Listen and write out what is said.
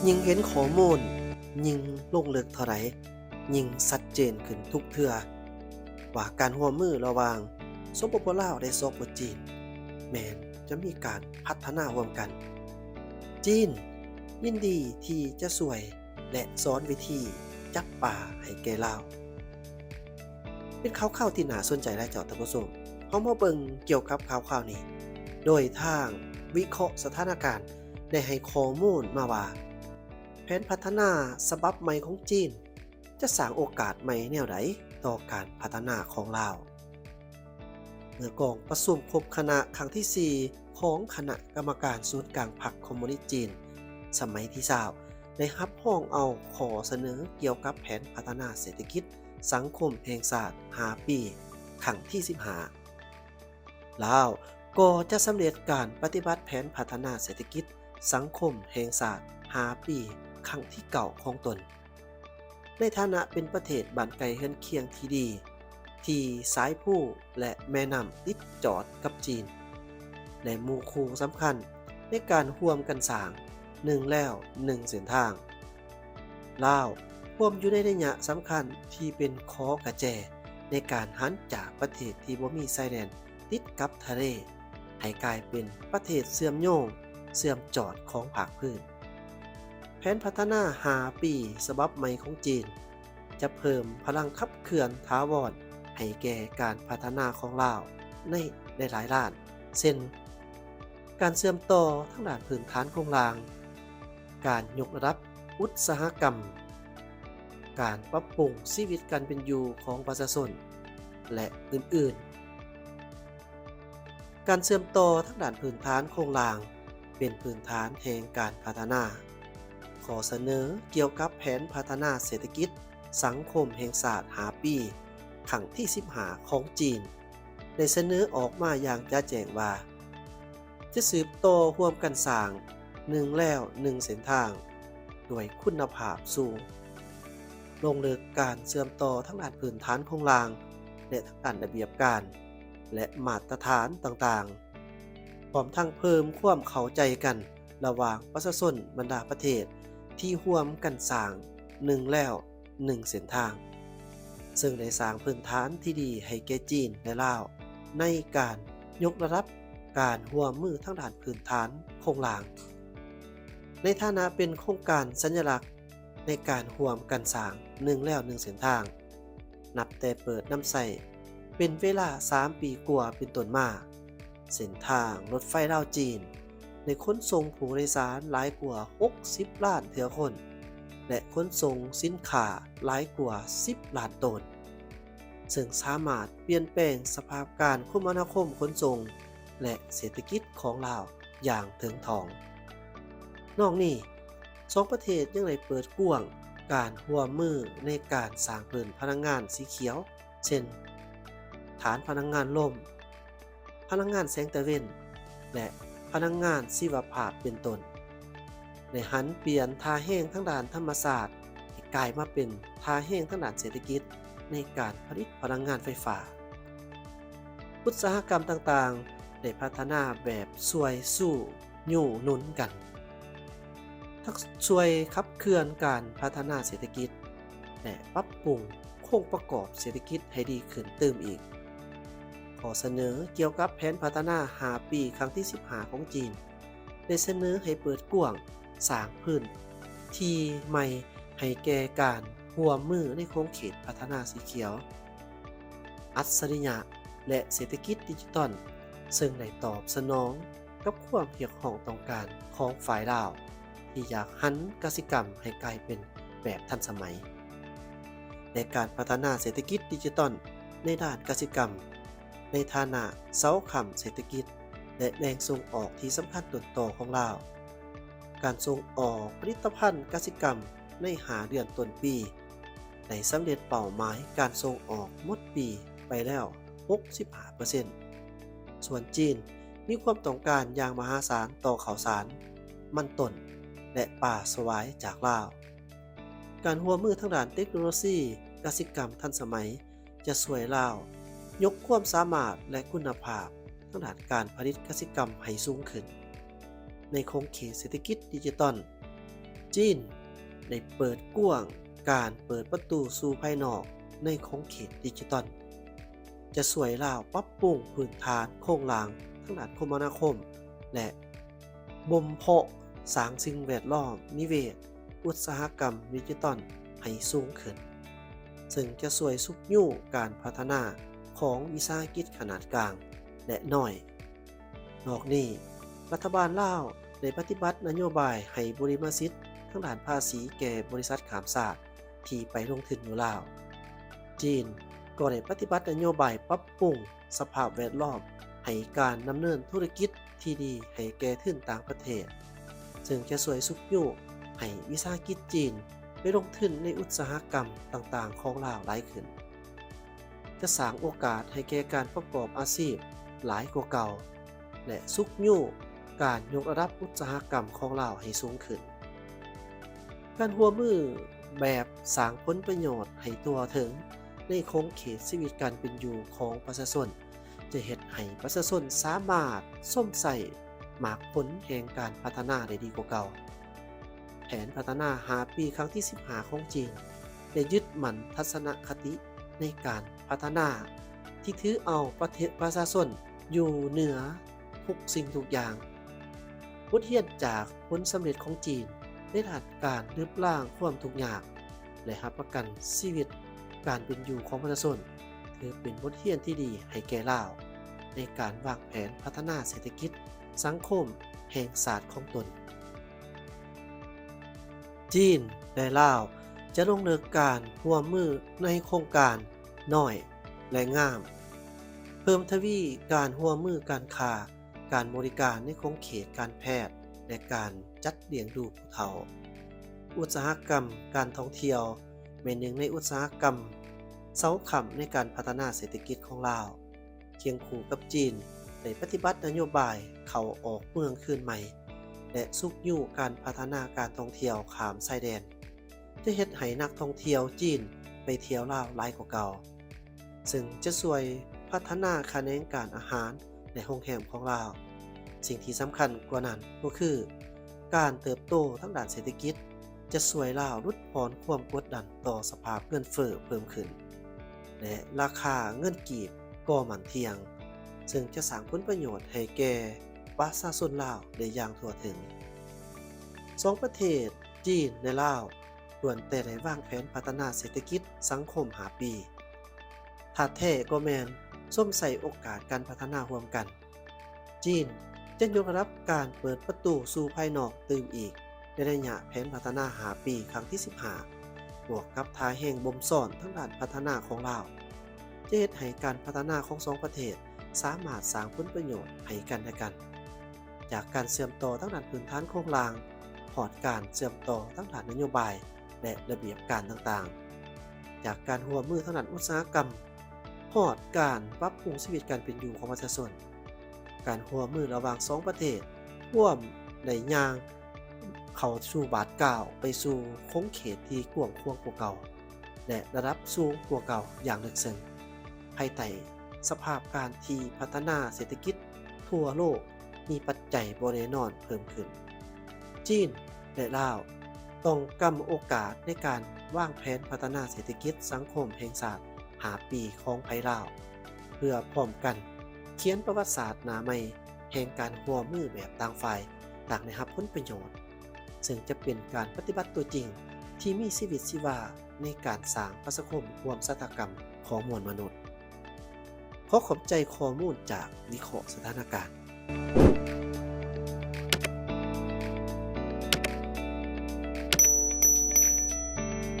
ຍິ່ງເຫັນຂໍ້ມູນ ຍິ່ງລົງເລິກເທົ່າໃດ ຍິ່ງຊັດເຈນຂຶ້ນທຸກເທື່ອ ວ່າການຮ່ວມມືລະຫວ່າງ ສປປ ລາວ ແລະ ສປ ຈີນ ແມ່ນຈະມີການພັດທະນາຮ່ວມກັນ. ຈີນຍິນດີທີ່ຈະຊ່ວຍ ແລະ ສອນວິທີຈັບປາໃຫ້ແກ່ລາວ. ເປັນຂ່າວຄາວທີ່ໜ້າສົນໃຈຫຼາຍເຈົ້າທ່ານຜູ້ຊົມ. ເຮົາມາເບິ່ງກ່ຽວກັບຂ່າວຄາວນີ້ ໂດຍທາງວິເຄາະສະຖານະການໄດ້ໃຫ້ຂໍ້ມູນມາວ່າ ແຜນພັດທະນາສະບັບໃໝ່ຂອງຈີນ ຈະສ້າງໂອກາດໃໝ່ແນວໃດຕໍ່ການພັດທະນາຂອງລາວ? ເມື່ອກອງປະຊຸມຄົບຄະນະຄັ້ງທີສີ່ ຂອງຄະນະກຳມະການສູນກາງພັກຄອມມູນິດຈີນ ສະໄໝທີຊາວ ໄດ້ຮັບຮອງເອົາຂໍ້ສະເໜີກ່ຽວກັບແຜນພັດທະນາເສດຖະກິດສັງຄົມແຫ່ງຊາດຫ້າປີ ຄັ້ງທີສິບຫ້າ ລາວກໍຈະສຳເລັດການປະຕິບັດແຜນພັດທະນາເສດຖະກິດສັງຄົມແຫ່ງຊາດຫ້າປີ ຄັ້ງທີເກົ້າຂອງຕົນ. ໃນຖານະເປັນປະເທດບ້ານໃກ້ເຮືອນຄຽງທີ່ດີ ທີ່ສາຍພູ ແລະ ແມ່ນ້ຳຕິດຈອດກັບຈີນ ແລະ ໝູ່ຄູ່ສຳຄັນໃນການຮ່ວມກັນສ້າງໜຶ່ງແລວໜຶ່ງເສັ້ນທາງ, ລາວຮ່ວມຢູ່ໃນໄລຍະສຳຄັນທີ່ເປັນຂໍກະແຈໃນການຫັນຈາກປະເທດທີ່ບໍ່ມີຊາຍແດນ ຕິດກັບທະເລ ໃຫ້ກາຍເປັນປະເທດເຊື່ອມໂຍງ, ເຊື່ອມຈອດຂອງພາກພື້ນ. ແຜນພັດທະນາຫ້າປີສະບັບໃໝ່ຂອງຈີນ ຈະເພີ່ມພະລັງຂັບເຄື່ອນຖາວອນໃຫ້ແກ່ການພັດທະນາຂອງລາວໃນຫຼາຍໆດ້ານ ເຊັ່ນ ການເຊື່ອມຕໍ່ທາງດ້ານພື້ນຖານໂຄງລ່າງ, ການຍົກລະດັບອຸດສາຫະກຳ, ການປັບປຸງຊີວິດການເປັນຢູ່ຂອງປະຊາຊົນ ແລະ ອື່ນໆ. ການເຊື່ອມຕໍ່ທາງດ້ານພື້ນຖານໂຄງລ່າງເປັນພື້ນຖານແຫ່ງການພັດທະນາ. ຂໍ້ສະເໜີກ່ຽວກັບແຜນພັດທະນາເສດຖະກິດສັງຄົມແຫ່ງຊາດຫ້າປີ ຄັ້ງທີສິບຫ້າຂອງຈີນ ໄດ້ສະເໜີອອກມາຢ່າງຈະແຈ້ງວ່າ ຈະສືບຕໍ່ຮ່ວມກັນສ້າງໜຶ່ງແລວໜຶ່ງເສັ້ນທາງ ດ້ວຍຄຸນນະພາບສູງ, ລົງເລິກການເຊື່ອມຕໍ່ທາງດ້ານພື້ນຖານໂຄງລ່າງ ແລະ ທາງດ້ານລະບຽບການ ແລະ ມາດຕະຖານຕ່າງໆ, ພ້ອມທັງເພີ່ມຄວາມເຂົ້າໃຈກັນລະຫວ່າງປະຊາຊົນບັນດາປະເທດທີ່ຮ່ວມກັນສ້າງໜຶ່ງແລວ ໜຶ່ງເສັ້ນທາງ, ເຊິ່ງໄດ້ສ້າງພື້ນຖານທີ່ດີໃຫ້ແກ່ຈີນ ແລະ ລາວ ໃນການຍົກລະດັບການຮ່ວມມືທາງດ້ານພື້ນຖານໂຄງລ່າງ. ໃນຖານະເປັນໂຄງການສັນຍະລັກໃນການຮ່ວມກັນສ້າງໜຶ່ງແລວໜຶ່ງເສັ້ນທາງ, ນັບແຕ່ເປີດນຳໃຊ້ເປັນເວລາສາມປີກວ່າເປັນຕົ້ນມາ, ເສັ້ນທາງລົດໄຟລາວ-ຈີນ ໄດ້ຂົນສົ່ງຜູ້ໂດຍສານຫຼາຍກວ່າຫົກສິບລ້ານເທື່ອຄົນ ແລະ ຂົນສົ່ງສິນຄ້າຫຼາຍກວ່າສິບລ້ານໂຕນ, ເຊິ່ງສາມາດປ່ຽນແປງສະພາບການຄົມມະນາຄົມຂົນສົ່ງ ແລະ ເສດຖະກິດຂອງລາວຢ່າງເຖິງຖອງ. ນອກນີ້, ສອງປະເທດຍັງໄດ້ເປີດກວ້າງການຮ່ວມມືໃນການສ້າງພື້ນພະລັງງານສີຂຽວ ເຊັ່ນ ຖານພະລັງງານລົມ, ພະລັງງານແສງຕາເວັນ ແລະ ພະລັງງານຊີວະພາບເປັນຕົ້ນ, ໄດ້ຫັນປ່ຽນທ່າແຮງທາງດ້ານທຳມະຊາດໃຫ້ກາຍມາເປັນທ່າແຮງທາງດ້ານເສດຖະກິດໃນການຜະລິດພະລັງງານໄຟຟ້າ. ອຸດສາຫະກຳຕ່າງໆ ໄດ້ພັດທະນາແບບຊ່ວຍຊູ້ຍູ້ໜູນກັນ ທັງຊ່ວຍຂັບເຄື່ອນການພັດທະນາເສດຖະກິດ ແລະ ປັບປຸງໂຄງປະກອບເສດຖະກິດໃຫ້ດີຂຶ້ນຕື່ມອີກ. ຂໍ້ສະເໜີກ່ຽວກັບແຜນພັດທະນາຫ້າປີ ຄັ້ງທີສິບຫ້າຂອງຈີນ ໄດ້ສະເໜີໃຫ້ເປີດກວ້າງສ້າງພື້ນທີ່ໃໝ່ໃຫ້ແກ່ການຮ່ວມມືໃນຂົງເຂດພັດທະນາສີຂຽວ, ອັດສະລິຍະ ແລະ ເສດຖະກິດດິຈິຕອນ, ເຊິ່ງໄດ້ຕອບສະໜອງ ກັບຄວາມຮຽກຮ້ອງຕ້ອງການຂອງຝ່າຍລາວ ທີ່ຢາກຫັນກະສິກຳໃຫ້ກາຍເປັນແບບທັນສະໄໝ ແລະ ການພັດທະນາເສດຖະກິດດິຈິຕອນໃນດ້ານກະສິກຳ ໃນຖານະເສົາຄ້ຳເສດຖະກິດ ແລະ ແຫຼ່ງສົ່ງອອກທີ່ສຳຄັນຕົ້ນຕໍຂອງລາວ. ການສົ່ງອອກຜະລິດຕະພັນກະສິກຳໃນຫ້າເດືອນຕົ້ນປີ ໄດ້ສຳເລັດເປົ້າໝາຍການສົ່ງອອກໝົດປີໄປແລ້ວຫົກສິບຫ້າເປີເຊັນ. ສ່ວນຈີນມີຄວາມຕ້ອງການຢ່າງມະຫາສານຕໍ່ເຂົ້າສານ, ມັນຕົ້ນ ແລະ ປາສະຫວາຍຈາກລາວ. ການຮ່ວມມືທາງດ້ານເຕັກໂນໂລຊີກະສິກຳທັນສະໄໝ ຈະຊ່ວຍລາວຍົກຄວາມສາມາດ ແລະ ຄຸນນະພາບທາງດ້ານການຜະລິດກະສິກຳໃຫ້ສູງຂຶ້ນ. ໃນຂົງເຂດເສດຖະກິດດິຈິຕອນ, ຈີນໄດ້ເປີດກວ້າງການເປີດປະຕູສູ່ພາຍນອກໃນຂົງເຂດດິຈິຕອນ ຈະຊ່ວຍລາວປັບປຸງພື້ນຖານໂຄງລ່າງທາງດ້ານຄົມມະນາຄົມ ແລະ ບົ່ມເພາະສ້າງສິ່ງແວດລ້ອມນິເວດອຸດສາຫະກຳດິຈິຕອນໃຫ້ສູງຂຶ້ນ, ເຊິ່ງຈະຊ່ວຍຊຸກຍູ້ການພັດທະນາຂອງວິສາຫະກິດຂະໜາດກາງ ແລະ ນ້ອຍ. ນອກນີ້, ລັດຖະບານລາວໄດ້ປະຕິບັດນະໂຍບາຍໃຫ້ບຸລິມະສິດທາງດ້ານພາສີແກ່ບໍລິສັດຂ້າມຊາດທີ່ໄປລົງທຶນຢູ່ລາວ. ຈີນກໍໄດ້ປະຕິບັດນະໂຍບາຍປັບປຸງສະພາບແວດລ້ອມໃຫ້ການດຳເນີນທຸລະກິດທີ່ດີໃຫ້ແກ່ທຶນຕ່າງປະເທດ, ເຊິ່ງຈະຊ່ວຍຊຸກຍູ້ໃຫ້ວິສາຫະກິດຈີນໄປລົງທຶນໃນອຸດສາຫະກຳຕ່າງໆຂອງລາວຫຼາຍຂຶ້ນ. ຈະສ້າງໂອກາດໃຫ້ແກ່ການປະກອບອາຊີບຫຼາຍກວ່າເກົ່າ ແລະ ຊຸກຍູ້ການຍົກລະດັບອຸດສາຫະກຳຂອງລາວໃຫ້ສູງຂຶ້ນ. ການຮ່ວມມືແບບສ້າງຜົນປະໂຫຍດໃຫ້ທົ່ວເຖິງໃນຂົງເຂດຊີວິດການເປັນຢູ່ຂອງປະຊາຊົນ ຈະເຮັດໃຫ້ປະຊາຊົນສາມາດຊົມໃຊ້ໝາກຜົນແຫ່ງການພັດທະນາໄດ້ດີກວ່າເກົ່າ. ແຜນພັດທະນາຫ້າປີຄັ້ງທີສິບຫ້າຂອງຈີນ ໄດ້ຍຶດໝັ້ນທັດສະນະຄະຕິໃນການພັດທະນາທີ່ຖືເອົາປະເທດ ປະຊາຊົນຢູ່ເໜືອທຸກສິ່ງທຸກຢ່າງ. ບົດຮຽນຈາກຜົນສຳເລັດຂອງຈີນໃນດ້ານການລຶບລ້າງຄວາມທຸກຍາກ ແລະ ຮັບປະກັນຊີວິດການເປັນຢູ່ຂອງປະຊາຊົນ ຖືເປັນບົດຮຽນທີ່ດີໃຫ້ແກ່ລາວໃນການວາງແຜນພັດທະນາເສດຖະກິດສັງຄົມແຫ່ງຊາດຂອງຕົນ. ຈີນ ແລະ ລາວ ຈະລົງເລິກການຮ່ວມມືໃນໂຄງການນ້ອຍ ແລະ ງາມ, ເພີ່ມທະວີການຮ່ວມມືການຄ້າ, ການບໍລິການໃນຂົງເຂດການແພດ ແລະ ການຈັດລ້ຽງດູຜູ້ເຖົ້າ. ອຸດສາຫະກຳການທ່ອງທ່ຽວແມ່ນໜຶ່ງໃນອຸດສາຫະກຳເສົາຄ້ຳໃນການພັດທະນາເສດຖະກິດຂອງລາວ. ຄຽງຄູ່ກັບຈີນ ໄດ້ປະຕິບັດນະໂຍບາຍເຂົ້າອອກເມືອງຄືນໃໝ່ ແລະ ຊຸກຍູ້ການພັດທະນາການທ່ອງທ່ຽວຂ້າມຊາຍແດນ ຈະເຮັດໃຫ້ນັກທ່ອງທ່ຽວຈີນໄປທ່ຽວລາວຫຼາຍກວ່າເກົ່າ, ເຊິ່ງຈະຊ່ວຍພັດທະນາຂະແໜງການອາຫານ ແລະ ໂຮງແຮມຂອງລາວ. ສິ່ງທີ່ສຳຄັນກວ່ານັ້ນກໍຄື ການເຕີບໂຕທາງດ້ານເສດຖະກິດ ຈະຊ່ວຍລາວຫຼຸດຜ່ອນຄວາມກົດດັນຕໍ່ສະພາບເງິນເຟີ້ເພີ່ມຂຶ້ນ ແລະ ລາຄາເງິນກີບກໍໝັ້ນທ່ຽງ, ເຊິ່ງຈະສ້າງຜົນປະໂຫຍດໃຫ້ແກ່ປະຊາຊົນລາວໄດ້ຢ່າງທົ່ວເຖິງ. ສອງປະເທດ ຈີນ ແລະ ລາວ ລ້ວນແຕ່ໄດ້ວາງແຜນພັດທະນາເສດຖະກິດສັງຄົມຫ້າປີ. ທ່າແທ້ກໍແມ່ນຊົມໃຊ້ໂອກາດການພັດທະນາຮ່ວມກັນ. ຈີນຈະຍົກລະດັບການເປີດປະຕູສູ່ພາຍນອກຕື່ມອີກໃນໄລຍະແຜນພັດທະນາຫ້າປີຄັ້ງທີສິບຫ້າ ບວກກັບທ່າແຮງບົ່ມຊ້ອນທາງດ້ານພັດທະນາຂອງລາວ ຈະເຮັດໃຫ້ການພັດທະນາຂອງສອງປະເທດສາມາດສ້າງຜົນປະໂຫຍດໃຫ້ກັນແລະກັນ, ຈາກການເຊື່ອມຕໍ່ທາງດ້ານພື້ນຖານໂຄງລ່າງ ຮອດການເຊື່ອມຕໍ່ທາງດ້ານນະໂຍບາຍ ແລະ ລະບຽບການຕ່າງໆ, ຈາກການຮ່ວມມືທາງດ້ານອຸດສາຫະກຳ ຮອດການປັບປຸງຊີວິດການເປັນຢູ່ຂອງປະຊາຊົນ. ການຮ່ວມມືລະຫວ່າງສອງປະເທດ ພວມໄດ້ຍ່າງເຂົ້າສູ່ບາດກ້າວໄປສູ່ຂົງເຂດທີ່ກວ້າງຂວາງກວ່າເກົ່າ ແລະ ລະດັບສູງກວ່າເກົ່າຢ່າງເລິກເຊິ່ງ, ພາຍໃຕ້ສະພາບການທີ່ພັດທະນາເສດຖະກິດທົ່ວໂລກມີປັດໄຈບໍ່ແນ່ນອນເພີ່ມຂຶ້ນ. ຈີນ ແລະ ລາວ ຕ້ອງກຳໂອກາດໃນການວາງແຜນພັດທະນາເສດຖະກິດສັງຄົມແຫ່ງຊາດຫ້າປີຂອງໄທລາວ ເພື່ອພ້ອມກັນຂຽນປະຫວັດສາດໜ້າໃໝ່ແຫ່ງການຮ່ວມມືແບບຕ່າງຝ່າຍຕ່າງໄດ້ຮັບຜົນປະໂຫຍດ, ເຊິ່ງຈະເປັນການປະຕິບັດຕົວຈິງທີ່ມີຊີວິດຊີວາໃນການສ້າງປະຊາຄົມຮ່ວມຊະຕາກຳຂອງມວນມະນຸດ. ຂໍຂອບໃຈຂໍ້ມູນຈາກວິເຄາະສະຖານະການ.